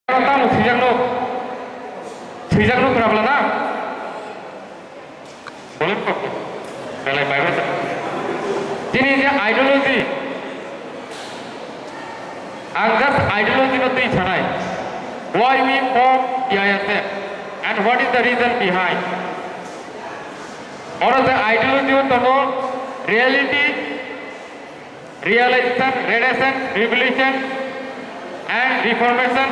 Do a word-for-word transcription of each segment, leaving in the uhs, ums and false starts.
Tamo swijak nuk, swijak nuk kwrapla na? Boleh kok. Belai bai bai. Tini je ideology. Ang just ideology no twi sanai. Why we form T I S F and what is the reason behind? Oro je ideology o tongo reality, realization, renaissance, revolution and reformation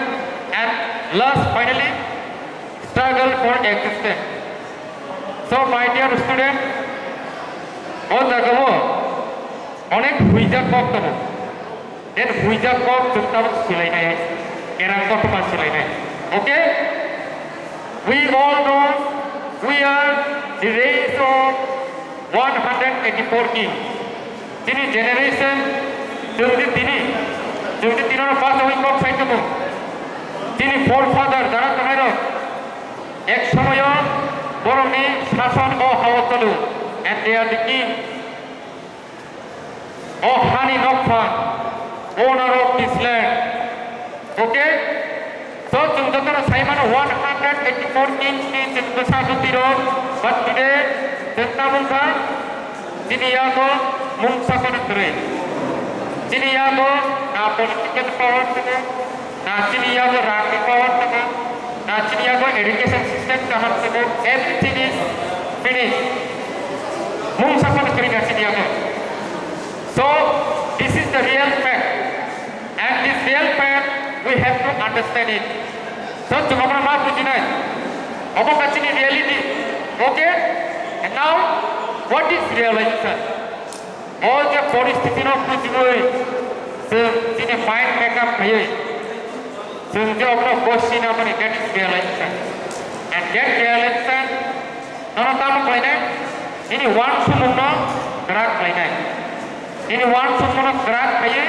and last finally struggle for existence. So my dear student, o jagao onek huijak kok tongo. Then huijak kok chwng tabuk silainai, kerang kothoma silainai. Okay? We all know we are the race of one hundred eighty-four kings. Chini generation, chwng di tini, chwng di tini no first wi kok sai tongo. Chini forefather jara tongnai rok, ek somoyo borokni sason o hao cholo, and they are the king. O hani nokphang, owner of this land. Okay? So, chwng jotono sai mano one hundred eighty-four kings ni chwng bwsa bwtwi rok, but today chwng tamo wngkha, chini yago mungsa kono kwrwi. Chini yago na political power tongo, na chini yago rangni power tongo, na chini yago education system kaham tongo, everything is finished. Mungsa kono kwrwi na chini yago. So, this is the real fact. And this real fact, we have to understand it. So, chwng omo ma bujinai. Omo ka chini reality. Okay? And now, what is realization? O je poristiti no bujiwi, chwng chini mind make up khaiwi, chwng je omo gosi na mani, that is realization. And that realization, nono tamo khlainai? Nini uansukmungno kwrak khlainai. Nini uansukmungno kwrak khaiwi,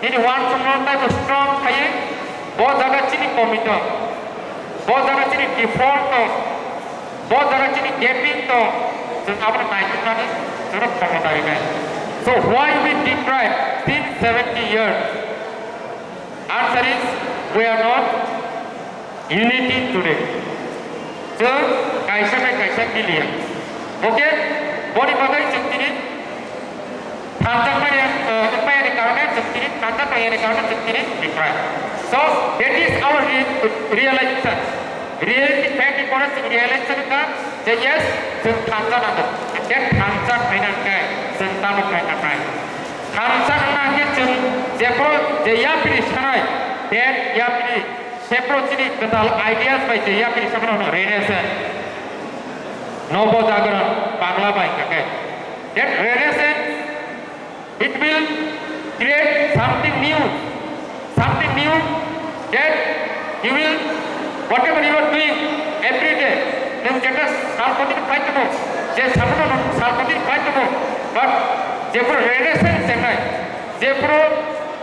nini uansukmungno taibo strong khaiwi, bo jaga chini komi tong, bo jaga chini default tong, bo jaga chini gaping tong, chwng abono naituknani chwngno khomota rinai. So why we deprive since seventy years? Answer is, we are not unity today. Chwng kaisa bai kaisa miliya. Okay? Boni bagwi chwng tini thansa maya, eh, maya ni karone chwng tini thansa maya ni karone chwng tini deprive. So, that is our re-, realization. Reality fact ni pore chwng realization wngkha je yes, chwng thansa nango. And that thansa khaina hwnkhe chwng tamo khaina nai. Thansa wngna hwnkhe chwng jephru je yapri sanai, that yapri sephru chini kwtal ideas bai je yapri saphano hwno renaissance. Nobo jagran Bangla bai hwnkhe. That renaissance, it will create something new, something new that you will, whatever you are doing every day, nwng jeta salpotini phai tongo, je sabono nwng salpotini phai tongo, but jephru renaissance chengnai, jephru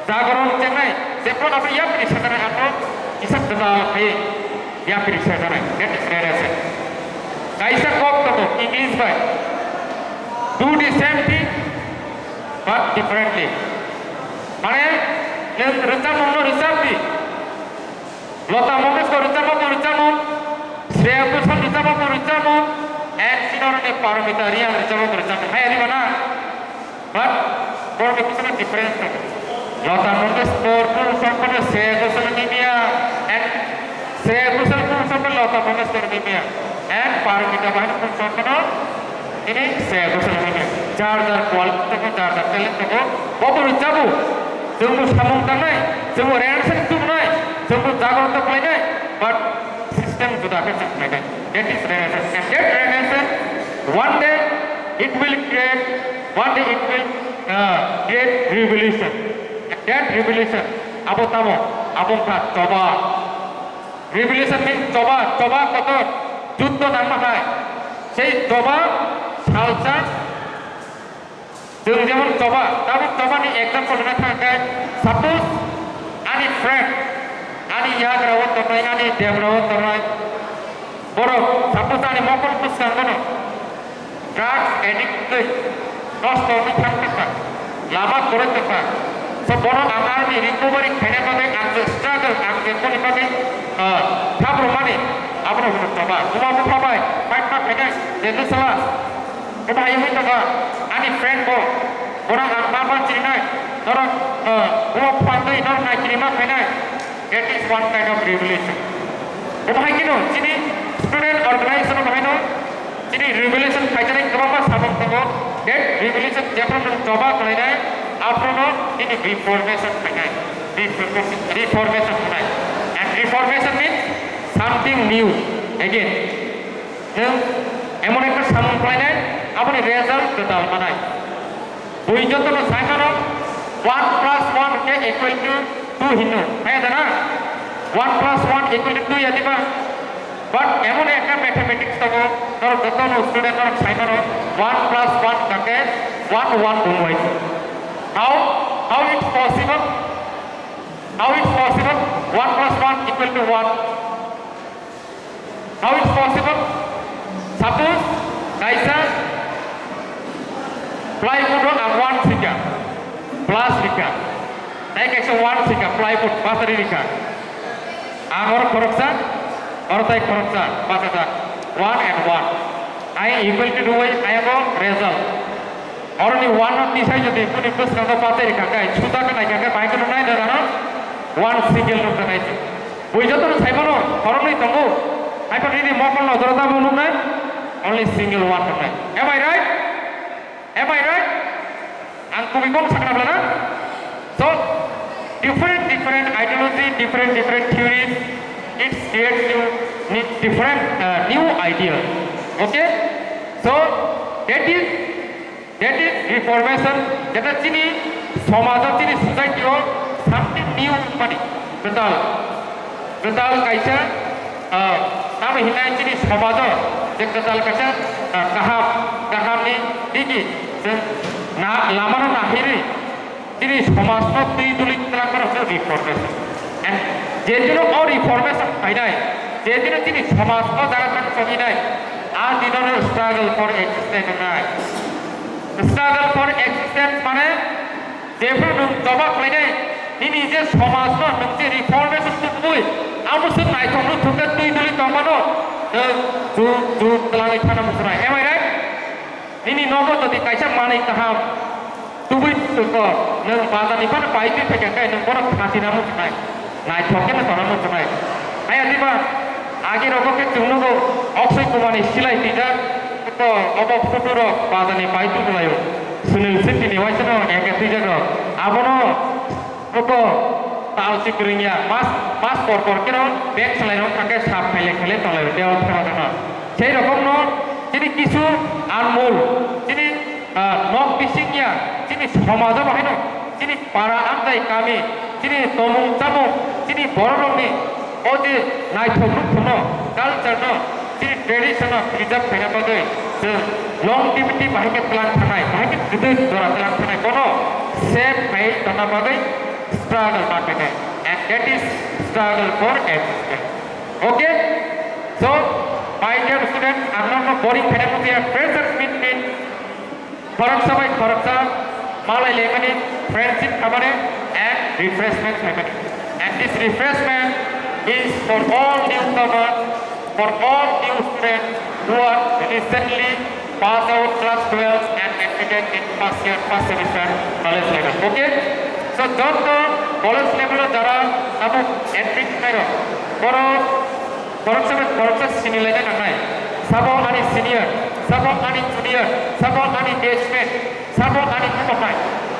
jagran chengnai, jephru abo yapri sajanai abo kisa kwtal khai yapri sajanai, that is renaissance. Kaisa kok tongo English bai, do the same thing, but differently. Mane, nwng rwchapmungno rwchap di. Lata Mangeshkar rwchapmung bo rwchapmung, Shreya Ghoshal rwchapmung bo rwchapmung, and sinorokni Paramita Reang rwchapmung bo rwchapmung. Hai, ani mana? But borokni bisingo difference tongo. Lata Mangeshkar Purushottama, Shreya Ghoshal ni miya, and Shreya Ghoshal Purushottama, Lata Mangeshkar ni miya, and Paramita bahai Purushottama no ini Shreya Ghoshal ni miya. Jar jar quality tongo, jar jar talent tongo. Bo bo rwchapmung, chwngbo samung tangnai, chwngbo renaissance tubunai, chwngbo jagroto khlainai, but system juda khe chwng khlainai. That is renaissance. And that renaissance, one day it will create, one day it will, uh, create revolution. And that revolution, abo tamo, abo wngkha choba. Revolution means choba, choba kotor, juddo nangma hai. Sei choba salsa Chwng jemon choba, tabuk choba ni example rwna thang khe, suppose ani friend, ani yagra o tongnai, ani debra o tongnai, borok suppose ani mokol bwskango no drugs addict wngwi nosto wngwi thang tongkha, lama kwrwi tongkha, So, borok ang ani recovery khaina bagwi, ang je struggle, ang je boni bagwi, ah, thap rwmani, abono hwnwi choba. Buma bupha bai fight ma khainai, je bwsala, buma hayungwi tongo, ani friend bo, borok ang ma ma chirinai, norok, ah, buma bupha twi norok nai chini ma khainai. That is one kind of revolution. Omo hai kheno chini student organization omo haino chini revolution khaijaknai kwbangma samung tongo. That revolution jephru nwng choba khlainai, aphruno nini reformation khainai. Reformation, reformation khainai. And reformation means something new again. Nwng emon ekta samung khlainai, aboni result kwtal manai. Bui jotono sai mano, one plus one hwnkhe equal to two hino. Hai da na? One plus one equal to two ya diba? But emon ekta mathematics tongo, norok jotono student norok sai mano, one plus one hwnkhe one one wngwi. How? How it's possible? How it's possible? One plus one equal to one. How it's possible? Suppose kaisa plywood o ang one sika, plus rika. Tai kaisa one sika plywood, pasari rika. Ang oro khoroksa, oro tai khoroksa, pasajak. One and one. I equal to two, I have a result. Oroni one no tisai jodi boni bwskango patai rikha khe, suda khe naikha khe, bai khe nuknai da gana one single nukjaknai se. Bui jotono sai mano, khoroknwi tongo. Hai phano nini mokol nojoro tamo nuknai, only single one nuknai. Am I right? Am I right? Ang kubui kok sakna bla na? So, different, different ideology, different, different theories, it creates you need different, uh, new ideas. Okay? So, that is That is reformation, jeta chini somajo, chini society o something new mani, kwtal, kwtal kaisa, ah, tamo hinai chini somajo je kwtal kaisa, ah, kaham, kaham ni digi chwng na, lama no nahirwi chini somaj no twi duli twlang mano hwnkhe reformation. And je dino o reformation phainai, je dino chini somaj o jaga thang chonginai, a dino no struggle for existence wngnai. Struggle for existence mane jephru nwng choba khlainai, nini je somaj no nwng je reformation tubui, amo se naithok no thwngkhe twi duli tongmano, nwng jug jug twlangwi thana muchunai. Am I right? Nini nogo jodi kaisa manwi kaham tubui tongkho, nwng bazar ni phano pai twi phaikha khe nwng bono khati na muchunai. Naithok khe no tongna muchunai. Haya diba, age rogo khe chwng nugo Akshay Kumar ni silai twijak, to obo photo rok bazar ni pai tubulaio. Sunil Shetty ni waisa no eke twijak rok. Abono photo tal si kwrwngya. Mas, mas por por khe no bag salai rok thangkhe sap khaile khaile tonglai rok tei o thema thangma. Sei rokom no chini kisu anmul, chini, ah, nok bising ya, chini somajo bahai no, chini para amchai kami, chini tomung chamung, chini borok rokni o je naithok rok phano culture no, chini tradition no preserve khaina bagwi chwng longevity bahai khe twlang thanai, bahai khe kwdwk jora twlang thanai, bono save khai tongna bagwi struggle ma khainai, and that is struggle for existence. Okay? So, my dear students, ang nokno boring khaina muchaya, freshers meet meet, khoroksa bai khoroksa malai laimani, friendship khamani and refreshment khaimani. And this refreshment is for all newcomers, for all new students who are recently pass out class twelve and admitted in first year, first semester college level. Okay? So, joto college level o jara abo admit khairok, borok Khoroksa bai khoroksa sini laina nangnai. Sabo ani senior, sabo ani junior, sabo ani batchmate, sabo ani kumapai,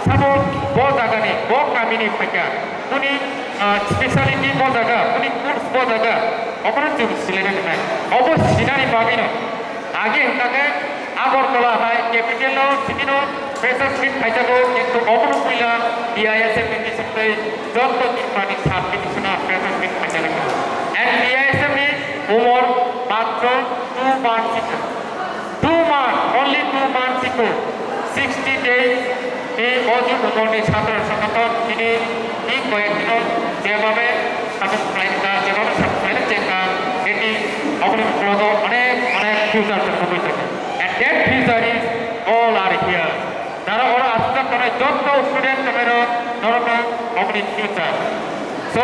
sabo bo jagani, bo kamini phaikha. Boni, ah, speciality bo jaga, boni course bo jaga, obono chwng sini laina nangnai. Obo sinani bagwino age hwnkha khe Agartala hai capital o simi no freshers meet khaijago, kintu obono puila B I S M ni bisingtwi joto Tripura ni sub division o freshers meet khaijago. And B I S M ni umor matro two months siko. Two months, only two months siko. Sixty days ni o je umor ni chhatro chhatri tini ni koyek dino jebabe Sabuk khlaikha, jeba sabuk khlaina chengkha, eti aboni uklogo onek, onek future se kubui tongo. And that future is all are here. Jara oro aswk tongnai jotto student tongnai rok, Norokno oboni future. So,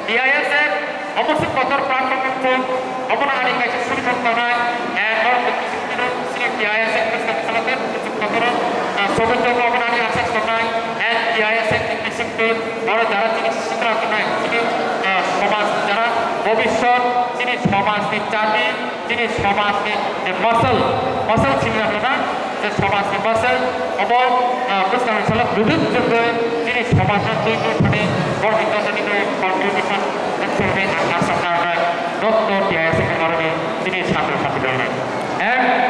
T I S F omo se kotor platform wngkuk, omono ani kaisa sumsok tongnai, and norok sini T I S F bwskang salate kotor, ah, sobo tongo, omono ani asas tongnai, and T I S F ni bisingtwi oro jara chini sikla tongnai, chini, ah, somaj jara bobiswt, chini somaj ni chati, chini somajni je mosol, mosol sini rwna, je somajni mosol, obo, ah, bwskangni salo kwrwk chwngwi chini somajno twi twi thani borokni joto ni contribution wngthangwi ang asok narwknai, joto T I S F ni borokni chini satro satrirokno. And